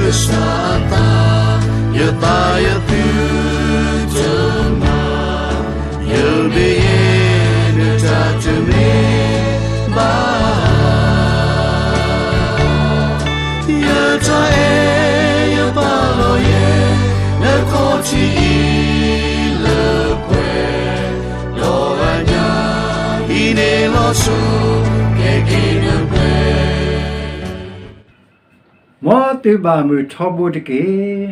ကစၢ်အသး, ယသးယသုတမၤ, ယဘၣ်ယဲနတၢ်တမ့ၢ်ဘၣ်. ယတၢ်အဲၣ်ယပာ်လီၤယဲ, နခီၣ်ထံးအံၤလၢပှဲၤ, ဒီးအညၣ်အံၤန့ၣ်လီၤစိၤ, ကဲက့ၤနပှဲၤ မ်သုဘၣ်မုာ်ထီဘိတက့ၢ်.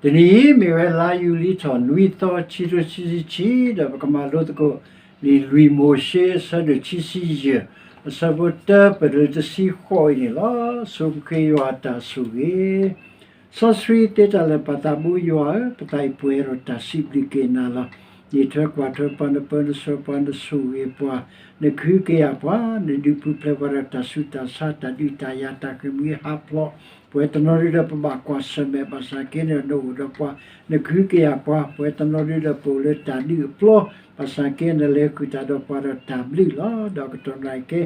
တနံၤအံၤမ့ၢ်ဝဲလါယူၤလံထီၣ်နွံသီ ခံကထိခံဆံခံ, ဒီးပကမၤလိသကိး လံာ်လွံၢ်မိၤၡ့အဆၢဒိၣ်ခံဆံယဲၢ် အဆၢဖိတၢပၢၢ်လၢတဆံဃိးအံၤန့ၣ်လီၤ. ဆိပဃ့ယွၤအတၢ်ဆိၣ်ဂ့ၤ စီဆှံသ့တၢ်လၢာ် ပၢ်သးဘိယွၤဧၢ, ပသးအံၤပှဲၤဒီးတၢ်စံးဘျုးက့ၤနၤလီၤ. နထၢကွၢ်ထွဲပှၤ, နပၢနဆှၢပှၤ, နဆိၣ်ဂ့ၤပှၤ, နကဟုကယာ်ပှၤ, နဒုးပူၤဖျဲးပှၤဒီးတၢ်ဆူးတၢ်ဆါ, တၢ်ဒုးတၢ်ယၤ, တၢ်ဃ့ၢ်မှံဟးဖျိး, ပှဲၤတနီၤဒုဒီးပဘၣ်ကွၢ်ဆၢၣ်မဲာ်, ဘၣ်ဆၣ်က့န့ၣ်နအိၣ်ဒီးပှၤ, နကဟုကယာ်ပှၤ, ပှဲၤတနီၤဒုဒီးပအိၣ်လၢတၢ်ဒုးအပျီ, ဘၣ်ဆၣ်က့နလဲၤဃုာ်တၢ်ဒီးပှၤဒီးတၢ်ဘျုးလီၤ. ဒီးကတီၢ်နၢ်ကဲ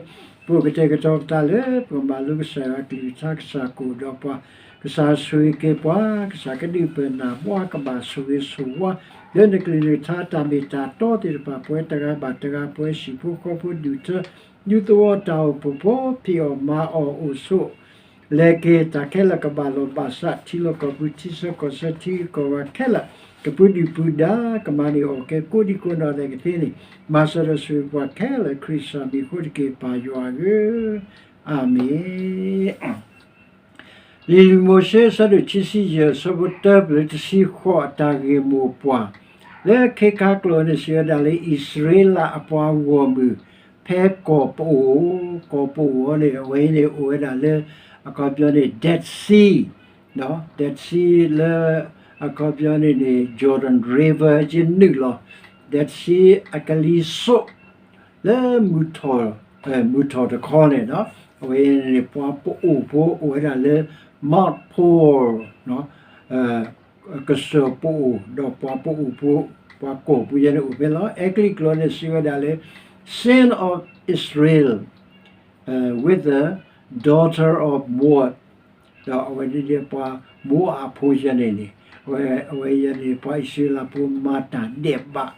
ပအိၣ်ကတဲာ်ကတီၤပသးလၢ ပကမၤလိကစၢ်ယွၤအကလုၢ်ကထါ, ကစၢ်ကအိၣ်ဒီးပှၤ, ကစၢ်ဆိၣ်ဂ့ၤက့ၤပှၤ, ကစၢ်ကဒုးပၢၢ်နၢ်ပှၤ, ကဘၣ်ဆိၣ်ဂ့ၤဆိၣ်ဝါ လၢနကလုၢ်နကထါတၢ်မ့ၢ်တၢ်တီသ့ၣ်တဖၣ်, ပဝဲတဂၤဘၣ်တဂၤ, ပဝဲဟံၣ်ဖိဃီဖိဒူၣ်ထၢ ဒူသဝီတၢ်အိၣ်ဖှိၣ်ဖိ, ဖံးအီၣ်မၤအီၣ်အိၣ်ဆိး လဲၤက့ၤတၢ်ခဲလၢာ်ကဘၣ်လီၤဘၣ်စး, ထံလီၢ်ကီၢ်ပူၤ, ထံဆၢကီၢ်ဆၢ, ထံဂုၤကီၢ်ဂၤခဲလၢာ် ကပူၤဒုၣ်ပူၤဒါ, ကမၤန့ၢ်အီၣ်ကဲကိးဒံကိးနီၢ်ဒဲးကသ့န့ၣ်, မၤစၢၤဒီးဆိၣ်ဂ့ၤပှၤခဲလၢာ် ခရံာ်စၢ်မံၤအဃိတက့ၢ်, ပၢ်ယွၤဧၢ, အၤမ့ၣ်. လံာ်လွံၢ်မိၤၡ့ အဆၢဒိၣ်ခံဆံယဲၢ် အဆၢဖိတၢပၢၢ်လၢတဆံဃိး အတၢ်ဂ့ၢ်မိၢ်ပှၢ် လၢခဲခါကျိာ်န့ၣ် စံးဝဲဒၣ်လၢ အံၣ်စရ့လးအပှၤဂီၢ်မုၢ် ဖဲကီၢ်ပအိၣ်, ကီၢ်ပအိၣ်န့ၣ် အဝဲအံၤန့ၣ် အိၣ်ဝဲဒၣ်လၢ အခီပညီန့ၣ် Dead Sea, Dead Sea လၢ အခီပညီန့ၣ်န့ၣ် Jordan River ကနုာ်လီၤ. Dead Sea အကလံၤစိး လၢမုၢ်ထီၣ်, မုၢ်ထီၣ်တခီန့ၣ်, အဝဲန့ၣ် ပှၤပအိၣ်ဖိအိၣ်ဝဲဒၣ်လၢ Mount Peor, ကစၢၢ်ပအိၣ်, ဒီးပှၤပအိၣ်ဖိ, ပှၤကီၢ်ပူၤယဲန့ၣ်အိၣ်ဖဲလီၤ. အဲကလံးကျိာ်န့ၣ် စံးဝဲဒၣ်လၢ Sins of Israel with the daughter of Moab, ဒီးအဝဲန့ၣ်ဒီးပှၤမိအးဖိယဲန့ၣ်န့ၣ်, အဝဲ, အဝဲယဲန့ၣ် ပှၤအံၣ်စရ့လးဖိမၤတၢ်ဒဲးဘး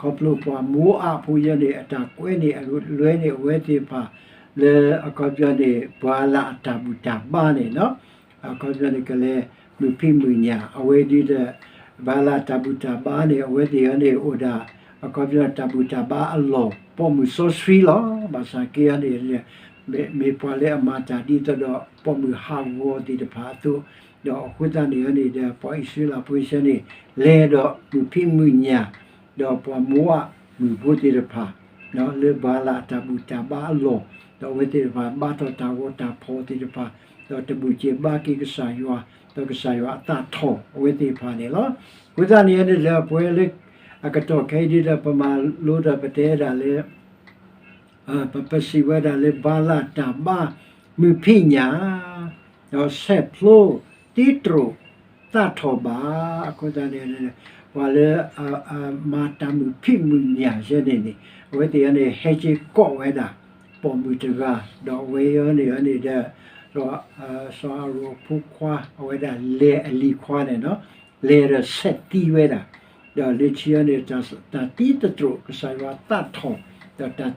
ခီဖျိပှၤမိအးဖိယဲန့ၣ် အတၢ်ကွဲန့ၢ်အလွဲန့ၢ်အဝဲသ့ၣ်တဖၣ် လၢအခီပညီန့ၣ် ဘၤလးအတၢ်ဘူၣ်တၢ်ဘါန့ၣ်, အခီပညီန့ၣ် ကလဲၤမုာ်ဖံးမုာ်ညၣ် အဝဲဒ်ဒီး ဘၤလးအတၢ်ဘူၣ်တၢ်ဘါန့ၣ် အဝဲသ့ၣ်အံၤန့ၣ် အိၣ်ဒၣ် အခီပညီတၢ်ဘူၣ်တၢ်ဘါအလီၢ် ပိာ်မုၣ်စီဆှံလီၤ. ဘၣ်ဆၣ်က့အံၤန့ၣ် မ့ၢ်ပှၤလၢအမၤတၢ်ဒ်သိးဒီး ပိာ်မုၣ်ဟးဂီၤသ့ၣ်တဖၣ်အသိး, ဒီးအဃိသတးန့ၣ်န့ၣ်ဒီး ပှၤအံၣ်စရ့လးဖိဆၢန့ၣ် လဲၤဒီးမုာ်ဖံးမုာ်ညၣ် ဒီးပှၤမိအးမုၣ်ဖိသ့ၣ်တဖၣ် လၢဘၤလးအတၢ်ဘူၣ်တၢ်ဘါအလီၢ်, ဒီးအဝဲသ့ၣ်တဖၣ်ဘါထီၣ်တၢ်ဂီၤတၢ်ဖီၣ်သ့ၣ်တဖၣ်, ဒီးတဘူၣ်စၢၤဘါက့ၤကစၢ်ယွၤ, ဒီးကစၢ်ယွၤအသးထီၣ်အဝဲသ့ၣ်တဖၣ်န့ၣ်လီၤ. အဃိသတးန့ၣ်န့ၣ်ဒီး ပဝဲလၢ အကတီၢ်ခဲအံၤဒ်ဒီး ပမၤလိဒီးပတဲဒၣ်လၢ ပစံးဝဲဒၣ်လၢ ဘၤလးတၢ်ဘါမုာ်ဖံးညၣ်, ဒီးဆဲးဖျိတံတြိာ်သးထီၣ်ဘၣ်. အဃိသတးန့ၣ် ပှၤလၢအမၤတၢ်မုာ်ဖံးမုာ်ညၣ်ယဲန့ၣ်န့ၣ် အဝဲသ့ၣ်အံၤန့ၣ် ဟဲက့ၤကိးဝဲဒၣ် ပိာ်မုၣ်တဂၤ, ဒီးအဝဲအံၤန့ၣ်န့ၣ်ဒီး စီၤအၤရိၣ်အဖိခွါ အဝဲဒၣ်လဲၤအလံၤခွါန့ၣ် လဲၤဒီးဆဲးသံဝဲဒၣ်, ဒီးလၢခံအံၤန့ၣ် တၢ်သံတတြိာ် ကစၢ်ယွၤသးထီၣ်,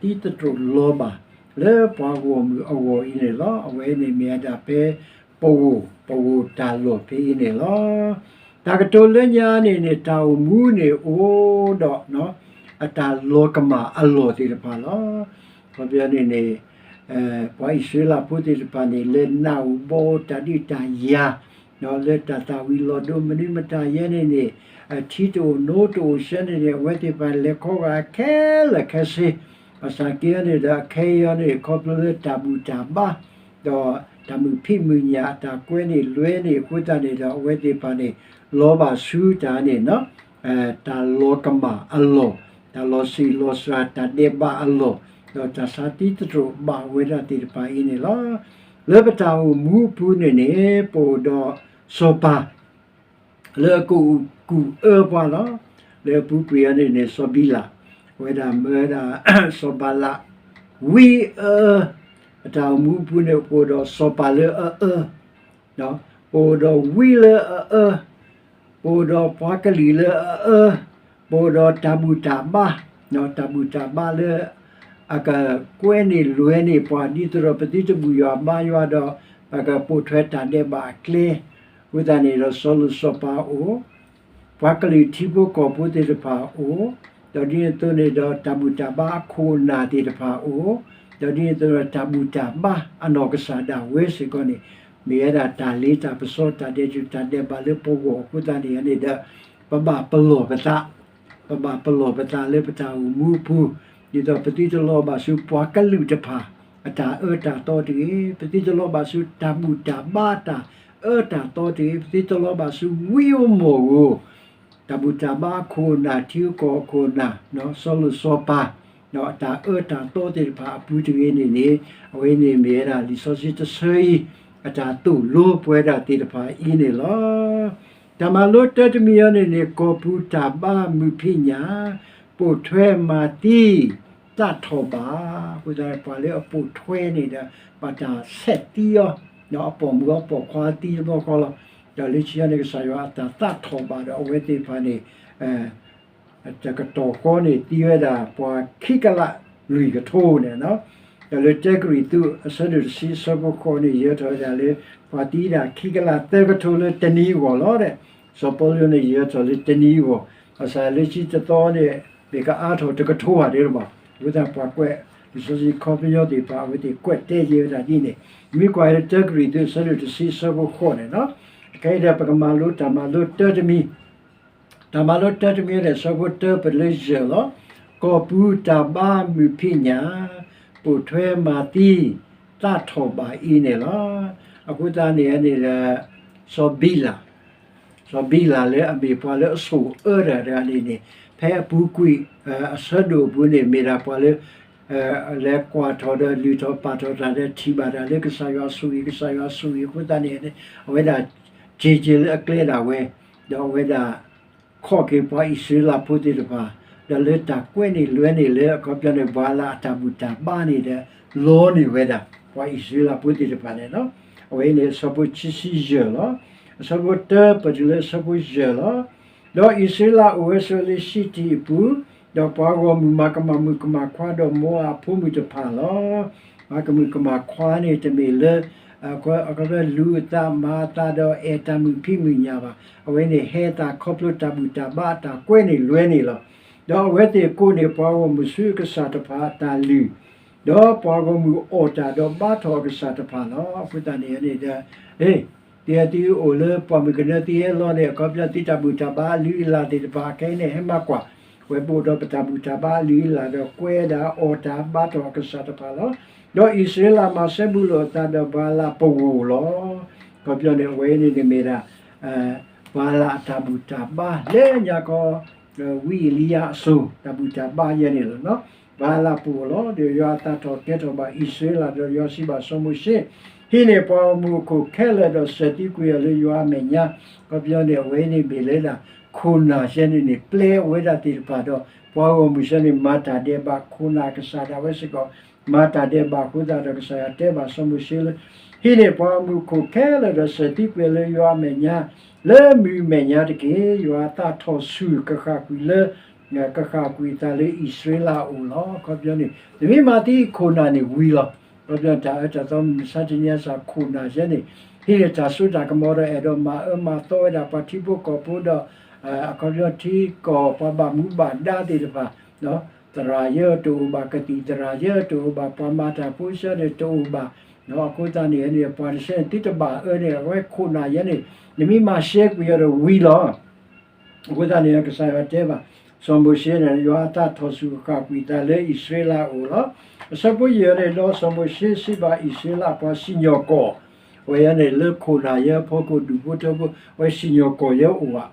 ဒီးတၢ်သံတတြိာ်လီၤဘၣ် လၢပှၤဂီၢ်မုၢ်အဂီၢ်အံၤန့ၣ်လီၤ. အဝဲန့ၣ်မ့ၢ်ဝဲဒၣ်ဖဲ ပဂီၢ်, ပဂီၢ်တၢ်လီၢ်ဖဲအံၤန့ၣ်လီၤ. တၢ်ကတိၤလၢညါန့ၣ်န့ၣ် တၢ်အိၣ်မူန့ၣ်အိၣ်ဒီး အတၢ်လီၤကမၣ်အလီၢ်သ့ၣ်တဖၣ်လီၤ. အခီပညီန့ၣ်န့ၣ် ပှၤအံၣ်စရ့လးဖိသ့ၣ်တဖၣ်န့ၣ် လဲၤနးအိၣ်ဘီအိၣ်တၢ်ဒုးတၢ်ယၤ လၢတၢ်သၣ်ဝံၤလီၤဒိမနုၤမတၤယဲန့ၣ်န့ၣ် ထံတအိၣ်နိတအိၣ်ဆဲန့ၣ်န့ၣ် အဝဲသ့ၣ်တဖၣ်လဲၤခီဂာ်ခဲလၢာ်ခဲဆ့, ဘၣ်ဆၣ်က့အံၤန့ၣ်ဒီး အခဲအံၤန့ၣ် ခီဖျိလၢတၢ်ဘူၣ်တၢ်ဘါ ဒီးတၢ်မုာ်ဖံးမုာ်ညၣ်အတၢ်ကွဲန့ၢ်လွဲန့ၢ်အဃိသတးန့ၣ်ဒီး အဝဲသ့ၣ်တဖၣ်န့ၣ် လီၤဘၣ်ဆူတၢ်န့ၣ် တၢ်လီၤကမၣ်အလီၢ်, တၢ်လီၤဆံးလီၤစှၤ တၢ်ဒဲးဘးအလီၢ်, ဒီးတၢ်သံတတြိာ်ဘၣ်ဝဲဒၣ်သ့ၣ်တဖၣ်အံၤန့ၣ်လီၤ. လၢပတၢ်အိၣ်မူအပူၤန့ၣ်န့ၣ် ပအိၣ်ဒီးစီၤပၤ လၢအကကူၣ်အၢပှၤလီၤ. လၢအပူၤကွံာ်အံၤန့ၣ်န့ၣ် စီၤဘံလး အဝဲဒၣ်မၢဝဲဒၣ် စီၤဘၤလး ဝံအၢ, ပတၢ်အိၣ်မူအပူၤန့ၣ် ပအိၣ်ဒီးစီၤပၤလၢအအၢ, ပအိၣ်ဒီးဝံလၢအအၢ, ပအိၣ်ဒီးပှၤကလုာ်လၢအအၢ, ပအိၣ်ဒီးတၢ်ဘူၣ်တၢ်ဘါ, တၢ်ဘူၣ်တၢ်ဘါလၢ အကကွဲန့ၢ်လွဲန့ၢ်ပှၤ ဒ်သိးဒီးပသုတဘူၣ်ယွၤဘါယွၤဒီး ပကပိာ်ထွဲတၢ်ဒဲးဘးအကျဲ, အဃိသတးန့ၣ်ဒီး စီၤလိၣ်စီၤပၤအိၣ် ပှၤကလုာ်ထံဖိကီၢ်ဖိသ့ၣ်တဖၣ်အိၣ်, ဒီးဒ်န့ၣ်အသိးန့ၣ်ဒီးတၢ်ဘူၣ်တၢ်ဘါအခိၣ်အနၢ်သ့ၣ်တဖၣ်အိၣ်, ဒီးဒ်န့ၣ်အသိးဒီးတၢ်ဘူၣ်တၢ်ဘါအနီၢ်ကစၢ်ဒၣ်ဝဲစ့ၢ်ကီးန့ၣ် မ့ၢ်ဝဲဒၣ်တၢ်လ့တၢ်ပစီတၢ်ဒဲးတၢ်ဒဲးဘးလၢပဂီၢ်အဃိသတးန့ၣ်န့ၣ်ဒီး ပဘၣ်ပလီၢ်ပသး ပဘၣ်ပလီၢ်ပသးလၢပတၢ်အိၣ်မူအပူၤ, ဒ်သိးပသုတလီၤဘၣ်ဆူပှၤကလုာ်တဖၣ် အတၢ်အၢတၢ်သီတဂ့ၤ, ပသုတလီၤဘၣ်ဆူတၢ်ဘူၣ်တၢ်ဘါတၢ်အၢတၢ်သီတဂ့ၤ, ပသုတလီၤဘၣ်ဆူဝံဧိၤမီၢ်ဧိၤ, တၢ်ဘူၣ်တၢ်ဘါအခိၣ်အနၢ် ထံကီၢ်အခိၣ်အနၢ် စီၤလိၣ်စီၤပၤ အတၢ်အၢတၢ်သီသ့ၣ်တဖၣ်အပူၤတဂ့ၤန့ၣ်န့ၣ် အဝဲန့ၣ်မ့ၢ်ဝဲဒၣ်လံာ်စီဆှံတဆၢအံၤ အတၢ်သိၣ်လိပဝဲဒၣ်သ့ၣ်တဖၣ်အံၤန့ၣ်လီၤ. တၢ်မၤလိတၢတမံၤအံၤန့ၣ်န့ၣ် ကီၢ်ပူၤတၢ်ဘါမုာ်ဖံးညၣ် ပိာ်ထွဲမၤသံ သးထီၣ်ဘး, အဃိသတးပှၤလၢအပိာ်ထွဲန့ၣ်ဒီး ဘၣ်တၢ်ဆဲးသံအီၤ, အပိာ်မုၣ်အပိာ်ခွါသံတဘျီဃီလီၤ. ဒီးလၢခံန့ၣ် ကစၢ်ယွၤအတၢ်သးထီၣ်ဘးဒီးအဝဲသ့ၣ်တဖၣ်န့ၣ် တကတီၢ်ဃီန့ၣ် သံဝဲဒၣ်ပှၤခံကလးလွံၢ်ကထိန့ၣ်, ဒီးလၢတၢကရံၣ်သူး အဆၢဒိၣ်တဆံ အဆၢဖိဃိးန့ၣ် ယၢၤထီၣ်ဝဲဒၣ်လၢ ပှၤသံဒၣ်ခံကလးသၢကထိလၢတနံၤအဂီၢ်လီၤ. စီၤပီလူးန့ၣ် ယၢၤထီၣ်လၢတနံၤအဂီၢ်, ဘၣ်ဆၣ်လၢခံတသီန့ၣ် မ့ၢ်ကအါထီၣ်တကထိဘၣ်ဒံးဘၣ်, အဃိသတးပှၤကွဲး လံာ်စီဆှံခီပညီသ့ၣ်တဖၣ် အဝဲသ့ၣ်ကွဲးတဲယဲၢ်ဝဲဒၣ်ဒ်န့ၣ်, မ့ၢ်ကွၢ်လၢတၢကရံၣ်သူး အဆၢဒိၣ်တဆံ အဆၢဖိဃိးန့ၣ်လီၤ. ခဲအံၤဒီးပကမၤလိတၢ်မၤလိတၢတမံၤ တၢ်မၤလိတၢတမံၤန့ၣ် ဆၢဖိတၢပတုၤလၢယဲၢ်လီၤ. ကီၢ်ပူၤတၢ်ဘါမုာ်ဖံးညၣ်, ပိာ်ထွဲမၤသံ သးထီၣ်ဘးအံၤန့ၣ်လီၤ. အဃိသတးန့ၣ်န့ၣ်ဒီး စီၤဘံလး, စီၤဘံလးလၢအမ့ၢ်ပှၤလၢအဆိၣ်အၢတဂၤန့ၣ်န့ၣ် ဖဲအပူၤကွံာ် အဆၢဒိၣ်အပူၤန့ၣ် မ့ၢ်ဒၣ်ပှၤလၢ လဲၤကွၢ်ထီၣ်ဒီးလုၢ်ထီၣ်ပာ်ထီၣ်တၢ်ဒီးထံၣ်ဘၣ်တၢ်လၢကစၢ်ယွၤဆိၣ်ဂ့ၤ ကစၢ်ယွၤဆိၣ်ဂ့ၤအဃိသတးန့ၣ် အဝဲဒၣ် က့ၤက့ၤလၢအကျဲဒၣ်ဝဲ, ဒီးအဝဲဒၣ် ခီၣ်က့ၤပှၤအံၣ်စရ့လးဖိသ့ၣ်တဖၣ်, ဒီးလၢတၢ်ကွဲန့ၢ်လွဲန့ၢ်လၢအခီပညီန့ၣ် ဘၤလးအတၢ်ဘူၣ်တၢ်ဘါန့ၣ်ဒီး လီန့ၢ်ဝဲဒၣ် ပှၤအံၣ်စရ့လးဖိသ့ၣ်တဖၣ်န့ၣ်လီၤ. အဝဲအံၤန့ၣ်အဆၢဖိခံဆံယဲၢ်လီၤ. အဆၢဖိတၢပတုၤလၢအဆၢဖိယဲၢ်လီၤ. ဒီးအံၣ်စရ့လးအိၣ်ဝဲဆိးဝဲလၢၡံတံၣ်အပူၤ, ဒီးပှၤဂီၢ်မုၢ်မၤကမၣ်မုၣ်ကမၣ်ခွါဒီးမိၢ်အဖိမုၣ်တဖၣ်လီၤ. မၤကမုၣ်ကမၣ်ခွါန့ၣ်တမ့ၢ်လၢ အခီပညီလူၤအသးမၤအသးဒီးအဲၣ်တၢ်မုာ်ဖံးမုာ်ညၣ်ဘၣ်. အဝဲန့ၣ်ဟဲအသးခီဖျိတၢ်ဘူၣ်တၢ်ဘါအတၢ်ကွဲန့ၢ်လွဲန့ၢ်လီၤ. ဒီးအဝဲသ့ၣ်ကိးန့ၢ်ပှၤဂီၢ်မုၢ်ဆူအကစၢ်တဖၣ်အတၢ်လုၢ်, ဒီးပှၤဂီၢ်မုၢ်အီၣ်တၢ်ဒီးဘါထီၣ်အကစၢ်တဖၣ်လီၤ. အဃိသတးန့ၣ်န့ၣ်ဒီး သုဟဲသုအိၣ်လၢပှၢ်မုၢ်ကနၢသုဟဲလီၤန့ၣ် အခီပညီသုတၢ်ဘူၣ်တၢ်ဘါအလုၢ်အလၢ်သ့ၣ်တဖၣ်ခဲအံၤန့ၣ် ဟဲမၤကွၢ်, ဝဲပအိၣ်ဒီးပတၢ်ဘူၣ်တၢ်ဘါအလုၢ်အလၢ်ဒီးကွဲဒၣ်အီၣ်တၢ်ဘါထီၣ်အကစၢ်တဖၣ်လီၤ. ဒီးအံၣ်စရ့လးမၤစဲဘူးလိာ်အသးဒီးဘၤလးပဂီၢ်လီၤ. အခီပညီန့ၣ် အဝဲန့ၣ်န့ၣ်မ့ၢ်ဒၣ် ဘၤလးအတၢ်ဘူၣ်တၢ်ဘါလၢညါခီ ဝံအ့လံယၤအစိၤ တၢ်ဘူၣ်တၢ်ဘါယဲန့ၣ်လီၤ. ဘၤလးပဂီၢ်လီၤ. ဒီးယွၤအသးထီၣ်ကဲထီၣ်ဘၣ်အံၣ်စရ့လး ဒီးယွၤစံးဘၣ်စီၤမိၤၡ့, ဟံးန့ၢ်ပှၤဂီၢ်မုၢ်အခိၣ်ခဲလၢာ်ဒီးစၢၤသံကွံာ်အီၤလၢယွၤအမဲာ်ညါ, အခီပညီန့ၣ် အဝဲန့ၣ်မ့ၢ်လၢဒၣ် ခိၣ်နၢ်ယဲန့ၣ်န့ၣ် ပျဲအဝဲဒၣ်သ့ၣ်တဖၣ်ဒီး ပှၤဂီၢ်မုၢ်ယဲန့ၣ် မၤတၢ်ဒဲးဘးခိၣ်နၢ်ကစၢ်ဒၣ်ဝဲစ့ၢ်ကီး မၤတၢ်ဒဲးဘးအဃိသတးဒီး ကစၢ်ယွၤတဲဘၣ်စီၤမိၤၡ့လၢ ဟံးန့ၢ်ပှၤဂီၢ်မုၢ်အခိၣ်ခဲလၢာ်ဒီးစၢၤသံကွံာ်အီၤလၢယွၤအမဲာ်ညါ, လၢမုၢ်အမဲာ်ညါတက့ၢ်. ယွၤအသးထီၣ်ဆူၣ်ကဃၣ်ကွံာ်လၢ ကဃၣ်ကွံာ်အသးလၢအံၣ်စရ့လးအအိၣ်လီၤ. အခီပညီန့ၣ် နမ့ၢ်မၤသံခိၣ်နၢ်န့ၣ်ဝံၤလီၤ. အခီပညီတၢ်အၢတၢ်သီမုၢ်မဆါတနံၤအစးခိၣ်နၢ်ယဲန့ၣ် ဟံးန့ၢ်တၢ်စိတၢ်ကမီၤဒီးအဲၣ်ဒိးမၤအၢမၤသီဝဲဒၣ်ပှၤထံဖိကီၢ်ဖိဒီး အခီပညီထံကီၢ်ပှၤဘၣ်မူဘၣ်ဒါသ့ၣ်တဖၣ် သရၣ်ယဲတအိၣ်ဘၣ်, ကသံၣ်သရၣ်ယဲတအိၣ်ဘၣ်, ပှၤမၤတၢ်ဖိဆၢန့ၣ်တအိၣ်ဘၣ်, အဃိသတးန့ၣ်န့ၣ် ပှၤတဆၢန့ၣ်သုတဘၣ်အၢန့ၣ် အဝဲခိၣ်နၢ်ယဲန့ၣ် နမ့ၢ်မၤရှဲကွံာ်အီၤဒီးဝံၤလီၤ. အဃိသတးန့ၣ် ကစၢ်ယွၤတဲဘၣ် စီၤမိၤၡ့န့ၣ် ယွၤအသးထီၣ်ဆူၣ်ဃၣ်ကွံာ်အသးလၢအံၣ်စရ့လးအအိၣ်လီၤ. အဆၢဖိယဲၢ်န့ၣ် ဒီးစီၤမိၤၡ့စံးဘၣ်အံၣ်စရ့လးပှၤစံၣ်ညီၣ်ကွီၢ် အဝဲယဲန့ၣ်လၢခိၣ်နၢ်ယဲအဖီခိၣ်ဒူၣ်ဖိထၢဖိ အဝဲစံၣ်ညီၣ်ကွီၢ်ယဲအိၣ်ဘၣ်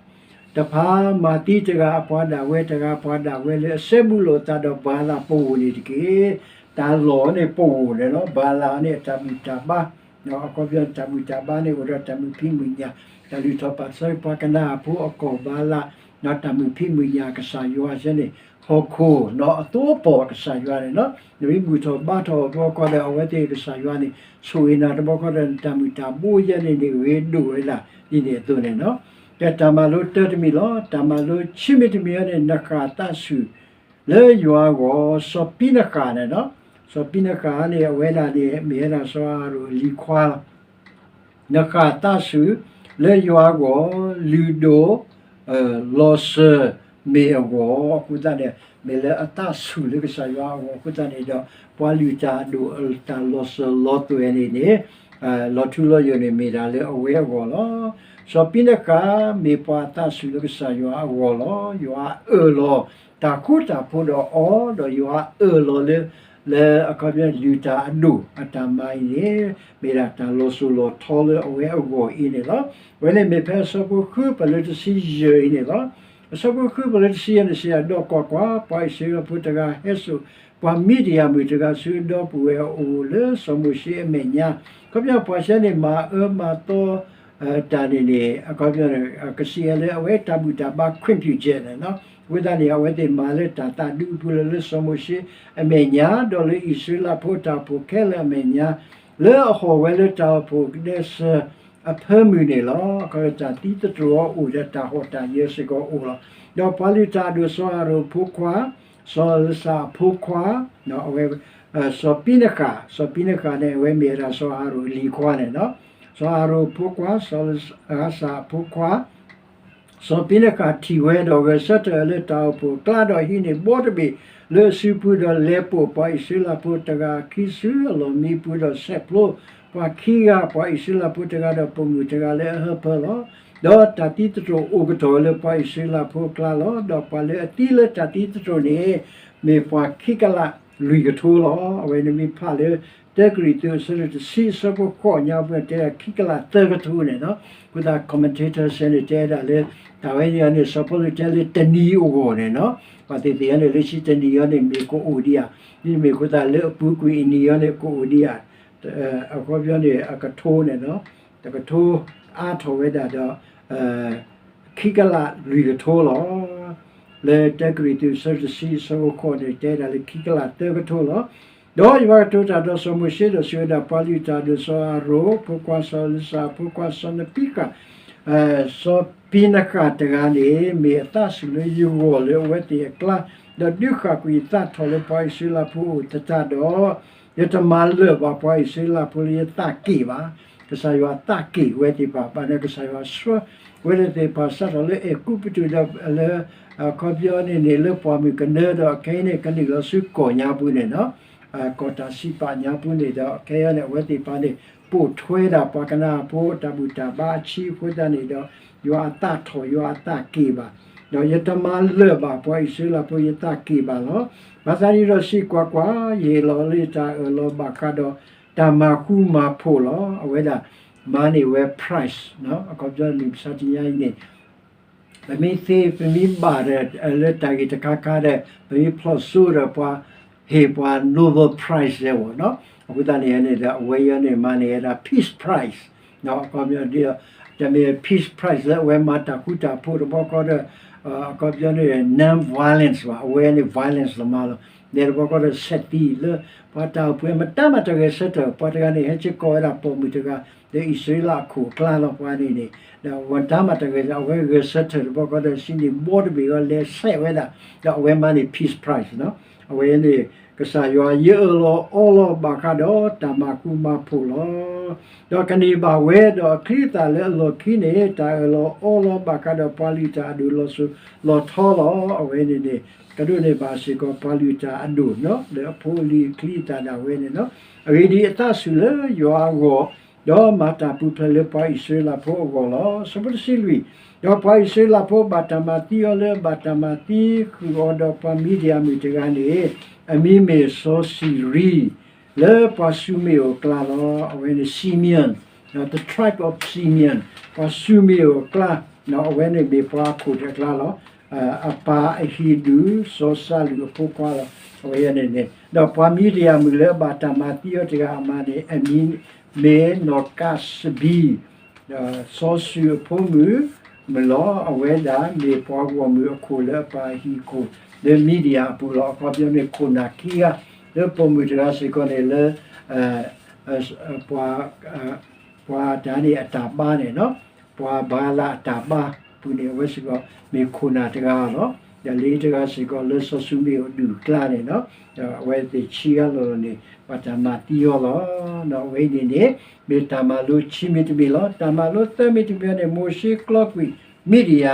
တဖၣ်မၤသံတဂၤအပှၤဒၣ်ဝဲ တဂၤအပှၤဒၣ်ဝဲလၢအစဲဘူးလိာ်အသးဒီးဘၤလးပဂီၢ်န့ၣ်တက့ၢ်. တၢ်လီၢ်န့ၣ်ပဂီၢ်န့ၣ်လီၤ. ဘၤလးန့ၣ်အတၢ်ဘူၣ်တၢ်ဘါ အခီပညီတၢ်ဘူၣ်တၢ်ဘါန့ၣ်အိၣ်ဒီးတၢ်မုာ်ဖံးမုာ်ညၣ်, တၢ်လုၢ်ထီၣ်ပာ်ထီၣ်ပှၤကနၤအဖိအကီၢ်ဘၤလး ဒီးတၢ်မုာ်ဖံးမုာ်ညၣ်ကစၢ်ယွၤဆဲန့ၣ် ဟီၣ်ခိၣ်နီၤအသိအပီၢ်ကစၢ်ယွၤန့ၣ်လီၤ. နမ့ၢ်ဘူၣ်ထီၣ်ဘါထီၣ်အီၤတဘျီဃီဒီး အဝဲသ့ၣ်ကစၢ်ယွၤန့ၣ် ဆိၣ်ဂ့ၤနၤတဘျီဃီဒီး နတၢ်မုာ်တၢ်ဘိယဲန့ၣ်န့ၣ် ဂ့ၤဒိၣ်ဝဲဒၣ်ဒ်န့ၣ်အသိးန့ၣ်လီၤ. ဒီးတၢ်မၤလိတၢတမံၤလီၤ. တၢ်မၤလိဆံမံၤတမံၤအံၤန့ၣ် နဃၣ်သးဆူၣ် လၢယွၤအဂီၢ် စီၤပံနဃၣ်န့ၣ်လီၤ. စီၤပံနဃၣ်န့ၣ် အဝဲဒၣ်န့ၣ် မ့ၢ်ဝဲဒၣ်စီၤအၤဟရိၣ်အလံၤခွါလီၤ. နဃၣ်သးဆူၣ် လၢယွၤအဂီၢ် လုၢ်ဒိၣ် လီၤစၢၤမ့ၢ်အဂီၢ် အဃိသတးန့ၣ် မ့ၢ်လၢအသးဆူၣ်လၢကစၢ်ယွၤအဂီၢ်အဃိသတးန့ၣ်ဒီး ပှၤလုၢ်တၢ်အဒိၣ်တၢ်လီၤစၢၤလီၤသွဲၣ်န့ၣ်န့ၣ် လီၤထူလီၤယိာ်န့ၣ် မ့ၢ်ဒၣ်လၢအဝဲအဂီၢ်လီၤ. စီၤပံနဃၣ် မ့ၢ်ပှၤအသးဆူၣ်လၢကစၢ်ယွၤအဂီၢ်လီၤ. ယွၤအၢၣ်လီၤတၢ်ဃူတၢ်ဖိးဒီးအီၤ, ဒီးယွၤအၢၣ်လီၤလၢ လၢအခီပညီလုၢ်တၢ်အဒိၣ်အတၢ်မၤအံၤန့ၣ် မ့ၢ်ဒၣ်တၢ်လီၤစိၤလီၤထီလၢအဝဲအဂီၢ်အံၤန့ၣ်လီၤ. အဝဲန့ၣ်မ့ၢ်ဖဲအဆၢဖိဃုပှဲၤလၢတဆံယဲၢ်န့ၣ်လီၤ. အဆၢဖိဃုပှဲၤလၢတဆံယဲၢ်န့ၣ်စံး ဒီးကွၢ်ကွၢ်, ပှၤအံၣ်စရ့လးဖိတဂၤဟဲစိာ် ပှၤမံဒံယၤမုၣ်တဂၤဆူအဒီပုၢ်ဝဲၢ်အအိၣ်လၢစီၤမိၤၡ့အမဲာ်ညါ, အခီပညီပှၤဆဲန့ၣ် မၤအၢမၤသီ တၢ်န့ၣ်န့ၣ် အခီပညီ ကစံးလၢအဝဲတၢ်ဘူၣ်တၢ်ဘါ ခွင့်ပြုချက် န့ၣ်လီၤ. အဃိသတးန့ၣ် အဝဲသ့ၣ်မၤလၢတၢ်သးဒူအပူၤလၢ လၢစီၤမိၤၡ့အမဲာ်ညါ, ဒီးလၢအံၣ်စရ့လးဖိတၢ်အိၣ်ဖှိၣ်ခဲလၢာ်အမဲာ်ညါ, လၢအဟီၣ်ဝဲလၢတၢ်အိၣ်ဖှိၣ်ကဒဲစၢၤအဖၢမုၢ်န့ၣ်လီၤ. အခီပညီတၢ်သံသတြိာ်အအိၣ်ဒီးတၢ်ဟီၣ်တၢ်ယၢၤစ့ၢ်ကီးအိၣ်လီၤ. ဒီးပှၤလုၢ်တၢ်အဒိၣ်စီၤအၤဟရိၣ်အဖိခွါ, စီၤအလၤစၤအဖိခွါ, အဝဲ စီၤပံနဃၣ်, စီၤပံနဃၣ်န့ၣ် အဝဲမ့ၢ်ဝဲဒၣ်စီၤအၤဟရိၣ်အလံၤခွါန့ၣ်, စီၤအၤဟရိၣ်အဖိခွါ, စီၤအလၤစၤအဖိခွါ, စီၤပံနဃၣ်ထံၣ်ဝဲဒီးဂဲၤဆၢထၢၣ်လၢတၢ်အိၣ်ဖှိၣ်အကျါ ဒီးဟံးန့ၢ်ဘီတဘ့ၣ်လၢအစုပူၤ ဒီးလဲၤပိာ်ပှၤအံၣ်စရ့လးဖိတဂၤခံဆူအလီၢ်မံပူၤ ဒီးဆဲးဖျိပှၤခံဂၤ, ပှၤအံၣ်စရ့လးဖိတဂၤဒီးပိာ်မုၣ်တဂၤလၢအဟၢဖၢလီၤ. ဒီးတၢ်သံသတြိာ်အိၣ်ကတီၢ်လၢပှၤအံၣ်စရ့လးဖိအကျါလီၤ. ဒီးပှၤလၢအသံလၢတၢ်သံသတြိာ်န့ၣ် မ့ၢ်ပှၤခံကလးလွံၢ်ကထိလီၤ. အဝဲန့ၣ်မ့ၢ်ဖးလၢ တၢကရံၣ်သူး အဆၢဒိၣ်တဆံ အဆၢဖိဃိးညါပူၤန့ၣ် တဲဒၣ်ခံကလးသၢကထိန့ၣ်လီၤ. အဃိသတး commentator ဆဲန့ၣ် တဲဒၣ်လၢ တၢ်ဝဲန့ၣ်န့ၣ် စီၤပီလူးတဲလၢတနံၤအဂီၢ်န့ၣ်လီၤ. ပှၤသ့ၣ်သ့ၣ်အံၤန့ၣ် လၢခံတနံၤအံၤန့ၣ် မ့ၢ်ကအိၣ်ဒံးဧါ, ဒ်န့ၣ်မ့ၢ်အဃိသတးလၢအပူၤကွံာ်အနံၤအံၤန့ၣ် ကအိၣ်ဒံးဧါ, အခီပညီန့ၣ် အကထိန့ၣ်လီၤ. တကထိအါထီၣ်ဝဲဒၣ်ဒီး ခံကလးလွံၢ်ကထိလီၤ. လၢတၢကရံၣ်သူး အဆၢဒိၣ်တဆံ အဆၢဖိဃိးန့ၣ် တဲဒၣ်လၢခံကလးသၢကထိလီၤ. ဒီးယွၤကတိၤတၢ်ဒီးစီၤမိၤၡ့ဒီးစံးဝဲဒၣ်, ပှၤလုၢ်တၢ်အဒိၣ်စီၤအၤဟရိၣ်, ဖိခွါစီၤအလၤစၤ, ဖိခွါစီၤနပံဃၣ်, စီၤပံနဃၣ်တဂၤန့ၣ် မ့ၢ်အသးဆူၣ်လၢယဂီၢ်လၢအဝဲသ့ၣ်အကျါ, ဒီးဒုးဃၣ်ကွံာ်ယသးထီၣ်လၢပှၤအံၣ်စရ့လးဖိအအိၣ်သတးဒီး, ယတမၤလၢာ်ဘၣ်ပှၤအံၣ်စရ့လးဖိလၢယသးက့ၢ်ဘၣ်. ကစၢ်ယွၤသးက့ၢ်ဝဲသ့ၣ်တဖၣ်, ဘၣ်န့ၣ်ကစၢ်ယွၤဆှၢဝဲသ့ၣ်တဖၣ် စးထီၣ်လၢအဲၤကူပတူးဒီးလၢ အခီပညီန့ၣ်န့ၣ် လၢပှၢ်မုၢ်ကနၢဒီး ခဲအံၤန့ၣ် ကနုာ်လီၤဆူကီၢ်ညါပူၤန့ၣ်လီၤ. ကီၢ်တၢ်စံးပာ်ညါပူၤန့ၣ်ဒီး ခဲအံၤန့ၣ် အဝဲသ့ၣ်တဖၣ်န့ၣ် ပိာ်ထွဲဒၣ်ပှၤကနၤအဖိ တၢ်ဘူၣ်တၢ်ဘါအဆံအဃိသတးန့ၣ်ဒီး ယွၤအသးထီၣ် ယွၤအသးက့ၢ်ဘၣ်, ဒီးယတမၤလၢာ်ဘၣ်ပှၤအံၣ်စရ့လးဖိ ယသးက့ၢ်ဘၣ်လီၤ. ဘၣ်ဆၣ်န့ၣ်ဒီးစံး, ကွၢ်ကွၢ်, ယဟ့ၣ်လီၤလၢယတၢ်အၢၣ်လီၤဘၣ်ဃးဒီး တၢ်မၤဃူမၤဖိးလီၤ. အဝဲဒၣ်မၤန့ၢ်ဝဲ prize အခီပညီမ့ၢ်မဆါတနံၤအံၤန့ၣ် ပမ့ၢ်သ့ ပမ့ၢ်ဘၣ်ဒီး လၢတၢ်ဂ့ၢ်တခါခါဒီး ပမ့ၢ်ဖျိၣ်စိဒီးပှၤဟ့ၣ်ပှၤ Nobel Prize လၢဝဲနီၤ. အဃိသတးန့ၣ်န့ၣ်ဒီး အဝဲအံၤန့ၣ် မၤန့ၢ်ဝဲဒၣ် Peace Prize အခီပညီဒီး တမ့ၢ် Peace Prize လၢအဝဲမၤတၢ်ဃူတၢ်ဖိးတဘျီဃီဒီး အခီပညီန့ၣ် non-violence ဘၣ်, အဝဲန့ၣ် violence လီၤမးလီၤ. နဲတဘျီဃီဒီး ဆဲးသံလၢ ပှၤတၢ်အိၣ်ဖှိၣ်မတၤမးတဂဲၤဆၢထၢၣ်, ပှၤတဂၤန့ၣ် ဟဲဆ့ကိးဝဲဒၣ်ပိာ်မုၣ်တဂၤ လၢအံၣ်စရ့လးအခိၣ်အကျါလီၤ. ပှၤန့ၣ်န့ၣ် ဒီးမတၤမးတဂဲၤဆၢထၢၣ်, အဝဲဂဲၤဆၢထၢၣ်တဘျီဃီဒီး ဟံးန့ၢ်ဘီတဘ့ၣ်ဒီး လဲၤဆဲးဝဲဒၣ်, ဒီးအဝဲမၤန့ၢ် Peace Prize နီၤ. အဝဲန့ၣ် ကစၢ်ယွၤယအၢၣ်လီၤအီလီၤဘၣ်ဃးဒီးတၢ်မၤဃူမၤဖိးလီၤ. ဒီးကန့ၢ်ဘၣ်ဝဲဒီးအချံအသၣ်လၢအလီၢ်ခံန့ၣ် တၢ်အၢၣ်လီၤအီလီၤဘၣ်ဃးဒီးပှၤလုၢ်တၢ်အဒိၣ်လီၤစိၤလီၤထီလီၤ. အဝဲန့ၣ်န့ၣ် ကဒိးန့ၢ်ဘၣ်စ့ၢ်ကီးပှၤလုၢ်တၢ်အဒိၣ်နီၤ လၢအဖိအလံၤအချံအသၣ်ဒၣ်ဝဲန့ၣ်နီၤ. အဂ့ၢ်ဒ်အံၤ, အသးဆူၣ်လၢယွၤအဂီၢ်, ဒီးမၤတၢ်ပူၤဖျဲးလၢပှၤအံၣ်စရ့လးဖိအဂီၢ်လီၤ. ဆၢဖိတဆံလွံၢ်, ဒီးပှၤအံၣ်စရ့လးဖိဘၣ်တၢ်မၤသံအီၤလၢအဘၣ်တၢ်မၤသံဃုာ်အီၤဒီးပှၤမံဒံယၤမုၣ်တဂၤန့ၣ်, အမံၤမ့ၢ်စီၤစံၤရံ, လၢပှၤၡူမ့ၣ်အအိၣ်အကျါလီၤ. အဝဲန့ၣ် Simeon, the tribe of Simeon, ပှၤၡူမ့ၣ်အအိၣ်အကျါ, အဝဲန့ၣ်မ့ၢ်ပှၤအခိၣ်တကျါလီၤ. အပၢ်အဟံးဒုး စီၤၡလူးအဖိခွါလီၤ. အဝဲန့ၣ်န့ၣ် ဒီးပှၤမံဒံယၤမုၣ်လၢအဘၣ်တၢ်မၤသံအီၤတဂၤအမံၤန့ၣ် အမံၤမ့ၢ်နီၢ်ကးစဘံ, ဒီးစီၤၡူၣ်အဖိမုၣ် မုၣ်လီၤ. အဝဲဒၣ်မ့ၢ်ပှၤဂီၢ်မုၢ်အခိၣ်လၢအပာ်ဟံၣ်ခိၣ်လၢ media အပူၤလီၤ. အခီပညီန့ၣ် ခိၣ်နၢ်ခံဂၤ လၢပိာ်မုၣ်တဂၤစ့ၢ်ကီးန့ၣ်လၢ ပှၤ ပှၤတၢ်န့ၣ်အတၢ်ဘါန့ၣ်လီၤ. ပှၤဘၤလးအတၢ်ဘါအပူၤန့ၣ် အဝဲစ့ၢ်ကီးမ့ၢ်ခိၣ်နၢ်တဂၤလီၤ. ဒီးလၢတဂၤစ့ၢ်ကီးလၢစီၤၡူမ့ၣ်အဒူၣ်အကျါန့ၣ်လီၤ. ဒီးအဝဲသ့ၣ်ဆံဂၤလီၤလီၤန့ၣ် ဘၣ်တၢ်မၤသံအီၤလီၤ. ဒီးအဝဲအံၤန့ၣ်န့ၣ် မ့ၢ်တၢ်မၤလိခံမံၤတမံၤလီၤ. တၢ်မၤလိသၢမံၤတမံၤန့ၣ် မိၤၡ့ကျီကွံာ် media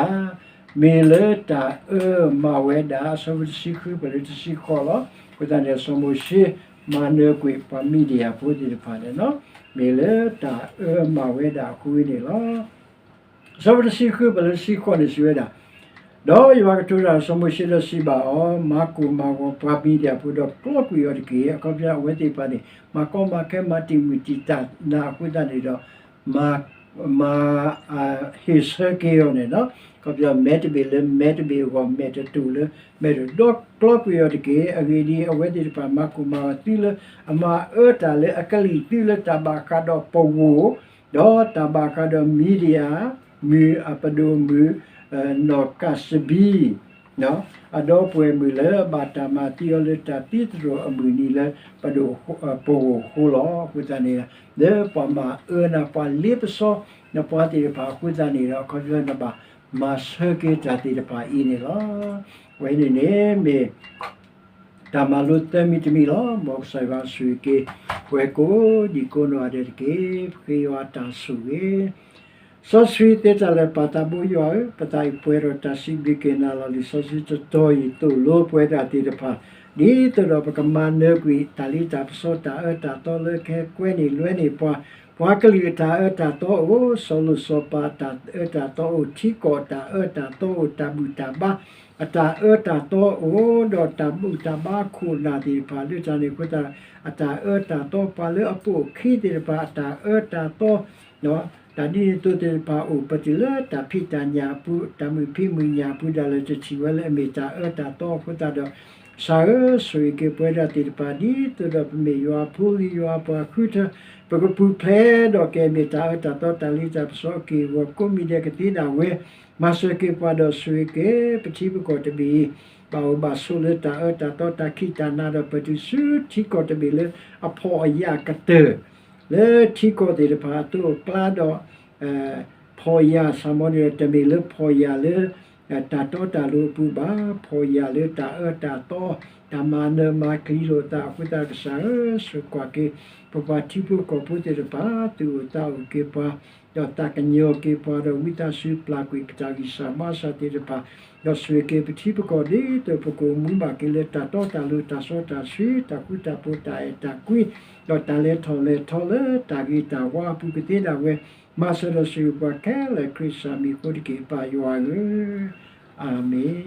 မ့ၢ်လၢတၢ်အၢမၤဝဲဒၣ် အဆၢဖိတဆံဃု ပှဲၤလၢတဆံဃိးလီၤ. အဃိသတးန့ၣ် စီၤမိၤၡ့မၤနၢၤကွံာ်ပှၤ media ဖိသ့ၣ်တဖၣ်န့ၣ်လီၤ. မ့ၢ်လၢတၢ်အၢမၤဝဲဒၣ်အဃိန့ၣ်လီၤ. အဆၢဖိတဆံဃု ပှဲၤလၢတဆံဃိးန့ၣ် စံးဝဲဒၣ်, ဒီးယွၤကတိၤတၢ်ဒီးစီၤမိၤၡ့ဒီးစံးဘၣ်အီၤ, မၤကိၢ်မၤဂီၤပှၤ media ဖိဒီးကျီကွံာ်အီၤတက့ၢ်. အခီပညီအဝဲသ့ၣ်တဖၣ်န့ၣ် မၤကီမၤခဲ မၤတံာ်မုၢ်တံာ်တာ်နၤအဃိသတးန့ၣ်ဒီး မၤ မၤ ဟ့ၣ်ဆၢက့ၤအီၤန့ၣ်လီၤ. အခီပညီ မဲာ်တဘ့ၣ်လၢမဲာ်တဘ့ၣ်အဂီၢ် မဲာ်တတိၢ်လၢမဲာ်တတိၢ် ဒီးကျီကွံာ်အီၤတက့ၢ်. အဂ့ၢ်ဒ်အံၤ အဝဲသ့ၣ်တဖၣ်မၤကိၢ်မၤဂီၤသုလၢ အမၤအၢတၢ်လၢအကလံာ်သုလၢတၢ်ဘၣ်ဃးဒီးပဂိၢ် ဒီးတၢ်ဘၣ်ဃးဒီး media မုၢ်အပဒိၣ်မုၣ် နီၢ်ကးစဘံ အဒီပုၢ်ဝဲၢ်မုၣ်လၢဘၣ်တၢ်မၤသံအီၤလၢတၢ်သံသတြိာ်အမုၢ်နံၤလၢ ပဒိၣ် ပဂိၢ်အဃိလီၤ. အဃိသတးန့ၣ် လၢပှၤမၤအၢနၤ ပှၤလ့ပစီနပှၤသ့ၣ်တဖၣ်အဃိသတးန့ၣ်ဒီး အခီပညီနဘၣ်မၤဆၢက့ၤတၢ်သ့ၣ်တဖၣ်အံၤန့ၣ်လီၤ. အဝဲန့ၣ်န့ၣ်မ့ၢ် တၢ်မၤလိသၢမံၤတမံၤလီၤ. မ်ကစၢ်ယွၤဆိၣ်ဂ့ၤက့ၤ ပှၤကိးဒံကိးနီၢ်ဂၤဒဲးတက့ၢ်. ပဃ့ယွၤတၢ်ဆိၣ်ဂ့ၤ စီဆှံသ့တၢ်လၢာ် ပၢ်သးဘိယွၤဧၢ, ပသးအံၤပှဲၤဒီးတၢ်စံးဘျုးက့ၤနၤလီၤ. လံာ်စီဆှံတတီၤအံၤသိၣ်လိပဝဲဒၣ်သ့ၣ်တဖၣ် ဒ်သိးဒီးပကမၤနၢၤကွံာ် တၢ်လ့တၢ်ပစီ တၢ်အၢတၢ်သီလၢကဟဲကွဲန့ၢ်လွဲန့ၢ်ပှၤ, ပှၤကလုာ်အတၢ်အၢတၢ်သီအိၣ်, စီၤလိၣ်စီၤပၤအတၢ်အၢတၢ်သီအိၣ်, ထံကီၢ်အတၢ်အၢတၢ်သီအိၣ်, တၢ်ဘူၣ်တၢ်ဘါအတၢ်အၢတၢ်သီအိၣ်, ဒီးတၢ်ဘူၣ်တၢ်ဘါခိၣ်နၢ်သ့ၣ်တဖၣ်လၢတၢ်န့ၣ်အဃိသတး အတၢ်အၢတၢ်သီ ပှၤလၢအပိာ်အခံသ့ၣ်တဖၣ်အတၢ်အၢတၢ်သီ တၢ်ဒ်န့ၣ်အသိးသ့ၣ်တဖၣ်အိၣ်ပတုာ်လၢတၢ်ဖံးတၢ်ညၣ်အပူၤ, တၢ်မုာ်ဖံးမုာ်ညၣ်အပူၤဒၣ်လဲာ် တထံၣ်ဝဲလၢအမ့ၢ်တၢ်အၢတၢ်သီအဃိသတးဒီး ကစၢ်ဧၢ, ဆိၣ်ဂ့ၤက့ၤပဝဲဒၣ်သ့ၣ်တဖၣ် ဒ်သိးဒီးပမ့ၢ်ယွၤအဖိလံၤယွၤအပှၤဃုထၢ ပကပူၤဖျဲးဒီးကမ့ၢ်တၢ်အၢတၢ်သီ တၢ်လ့တၢ်ပစီအက့ၢ်အဂီၤ ကိးမံၤဒဲးကသ့ဒၣ်ဝဲ, မၤစၢၤက့ၤပှၤဒီးဆိၣ်ဂ့ၤက့ၤ ပထံပကီၢ်တဘ့ၣ်အံၤ ဘၣ်အိၣ်ဘၣ်ဆိးလၢတၢ်အၢတၢ်သီ တၢ်ခံးတၢ်နၤဒီး ပတုၤဆူထံကီၢ်တဘ့ၣ်လၢအဖှီၣ်အယာ်ကတၢၢ် လၢထံကီၢ်သ့ၣ်တဖၣ်အသိးအကျါဒီး ဖှီၣ်ယာ် ဆၣ်မီန့ၣ်ဒီး တမ့ၢ်လၢဖှီၣ်ယာ်လၢ တၢ်တီတၢ်လိၤအပူၤဘၣ်, ဖှီၣ်ယာ်လၢတၢ်အၢတၢ်သီ, တၢ်မၤနၢၤမၤကျံၤလိာ်သးအဃိသတး ကစၢ်ဧၢ, ဆိၣ်ဂ့ၤက့ၤ ပပှၤထံဖိကီၢ်ဖိသ့ၣ်တဖၣ် သူၣ်အိၣ်သးအိၣ်က့ၤပှၤ, ဒီးသးကညီၤက့ၤပှၤဒီး ဝံသးစူၤပျၢ်ကွံာ်ပတၢ်ဂံၢ်စၢ်ဘါစၢ်သ့ၣ်တဖၣ်, ဒီးဆိၣ်ဂ့ၤက့ၤပထံပကီၢ် ဒ်သိးပကအိၣ်မူဘၣ်က့ၤလၢတၢ်တီတၢ်လိၤ တၢ်စီတၢ်ဆှံ တၢ်ဃူတၢ်ဖိး တၢ်အဲၣ်တၢ်ကွံ ဒီးတၢ်လဲၤထီၣ်လဲၤထီလၢတၢ်ဂ့ၤတၢ်ဝါအပူၤကသ့ဒၣ်ဝဲ, မၤစၢၤဒီးဆိၣ်ဂ့ၤပှၤခဲလၢာ် ခရံာ်စၢ်မံၤအဃိတက့ၢ် ပၢ်ယွၤဧၢ, အၤမ့ၣ်.